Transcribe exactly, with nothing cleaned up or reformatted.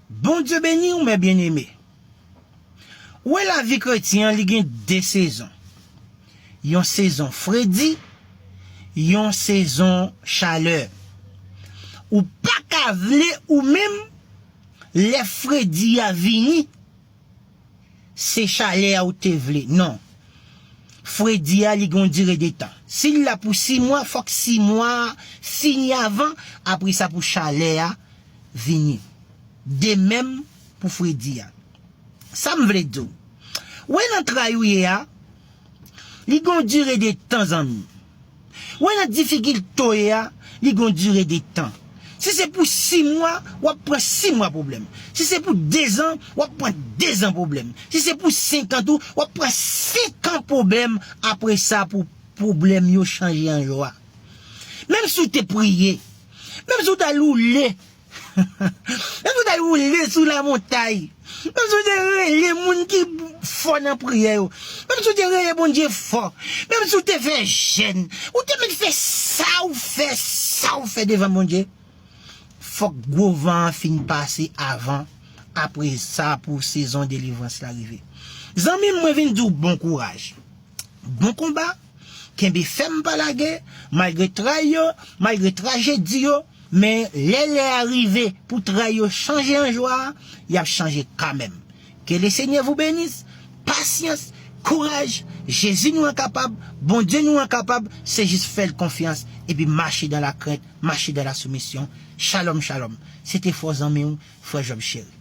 Bondye beni w, mè byeneme. Ou wè, lavi kretyen an, li gen de sezon. Yon sezon fredi, yon sezon chalè. Ou pa ka vle ou menm, lè fredi a vini, se chalè a ou te vle. Non. Fredi a, li gen yon dire de tan. Si l la pou sis mwa, fòk sis mwa a fini avan, apre sa pou chalè a vini. De menm pou fredi a. Sa m vle di w. Ou wè, nan tray ou ye a, li gen yon dire de tan, zanmi. Ou wè, nan difikilte w ye a, li gen yon dire de tan. Si se pou sis mwa, w ap pran sis mwa pwoblèm. Si se pou dezan, w ap pran dezan pwoblèm. Si se pou senk an tou, w ap pran senk an pwoblèm. Apre sa, pou pwoblèm yo chanje an jwa. Menm si w te priye, menm si w t al woule, menm si w t al woule sou lamontay, menm si w te rele moun ki fò nan priyè yo, menm si w te rele Bondye fò, menm si w te fè jèn, ou te mèt fè sa w fè, sa w fè devan Bondye, fòk gwo van an fin pase avan, apre sa pou sezon delivrans la rive. Zanmi m, mwen vin di w bon kouraj. Bon konba, kenbe fèm, pa lage, malgre tray yo, malgre trajedi yo, men lè lè a rive pou tray yo chanje an jwa, y ap chanje kanmenm. Que le Seigneur vous bénisse, pasyans, kouraj, Jezi nou an kapab, Bondye nou an kapab, se jis fè l konfyans epi mache dans la crainte, mache dans la soumission. Shalom, shalom. Se te fò zanmi w, frè Job Cheri.